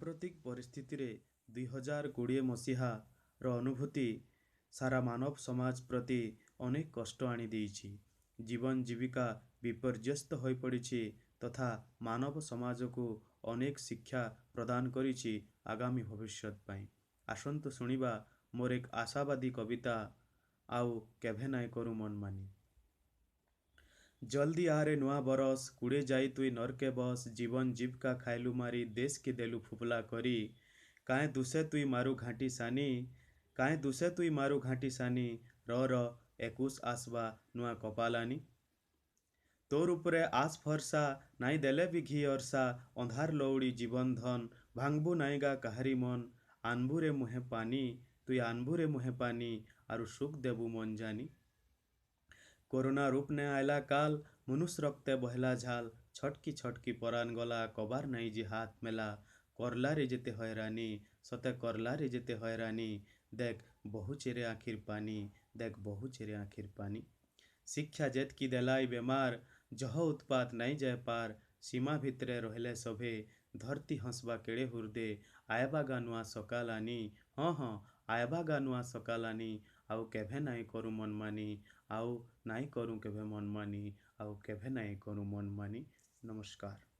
ସାମ୍ପ୍ରତିକ ପରିସ୍ଥିତିରେ 2020 ମସିହାର ଅନୁଭୂତି ସାରା ମାନବ ସମାଜ ପ୍ରତି ଅନେକ କଷ୍ଟ ଆଣିଦେଇଛି। ଜୀବନ ଜୀବିକା ବିପର୍ଯ୍ୟସ୍ତ ହୋଇପଡ଼ିଛି ତଥା ମାନବ ସମାଜକୁ ଅନେକ ଶିକ୍ଷା ପ୍ରଦାନ କରିଛି ଆଗାମୀ ଭବିଷ୍ୟତ ପାଇଁ। ଆସନ୍ତୁ ଶୁଣିବା ମୋର ଏକ ଆଶାବାଦୀ କବିତା, ଆଉ କେଭେ ନାଇଁ କରୁ ମନମାନି। ଜଲ୍ଦି ଆରେ ନୂଆ ବରଷ, କୁଡ଼େ ଯାଇ ତୁଇ ନରକେ ବସ୍। ଜୀବନ ଜୀବିକା ଖାଇଲୁ ମାରି, ଦେଶକେ ଦେଲୁ ଫୁପଲା କରି। କାଏଁ ଦୁସେ ତୁଇ ମାରୁ ଘାଣ୍ଟି ସାନି, କାଏଁ ଦୁସେ ତୁଇ ମାରୁ ଘାଣ୍ଟି ସାନି। ର ର 21 ଆସବା ନୂଆ କପାଲାନି। ତୋର୍ ଉପରେ ଆସ୍ ଭରସା, ନାଇଁ ଦେଲେ ବି ଘି ଅର୍ସା। ଅନ୍ଧାର ଲଉଡ଼ି ଜୀବନ ଧନ, ଭାଙ୍ଗବୁ ନାଇଁ ଗା କାହାରି ମନ। ଆନବୁରେ ମୁହେଁ ପାନି, ତୁଇ ଆନବୁରେ ମୁହେଁ ପାନି, ଆରୁ ସୁଖ ଦେବୁ ମନ ଜାନି। କରୋନା ରୂପ ନେ ଆଇଲା କାଲ, ମନୁଷ ରକ୍ତେ ବହିଲା ଝାଲ। ଛଟକି ଛଟକି ପରାନ ଗଲା, କବାର ନାଇଁ ଯେ ହାତ ମେଲା। କରଲାରେ ଯେତେ ହଇରାନି, ସତେ କରଲାରେ ଯେତେ ହଇରାନି। ଦେଖ ବହୁଚେରେ ଆଖିର ପାନି, ଦେଖ ବହୁଚେରେ ଆଖିର ପାନି। ଶିକ୍ଷା ଯେତ୍କି ଦେଲା ଇ ବେମାର, ଜହ ଉତ୍ପାତ ନାଇଁ ଯାଏ ପାର। ସୀମା ଭିତରେ ରହିଲେ ସଭେ, ଧରତି ହସବା କେଡ଼େ ହୁର୍ଦେ। ଆଏବା ଗା ନୂଆ ସକାଲାନି, ହଁ ହଁ ଆଏବା ଗା ନୂଆ ସକାଲାନି। ଆଉ କେଭେ ନାଇଁ କରୁ ମନମାନି, ଆଉ ନାଇଁ କରୁ କେଭେ ମନମାନି, ଆଉ କେଭେ ନାଇଁ କରୁ ମନମାନି। ନମସ୍କାର।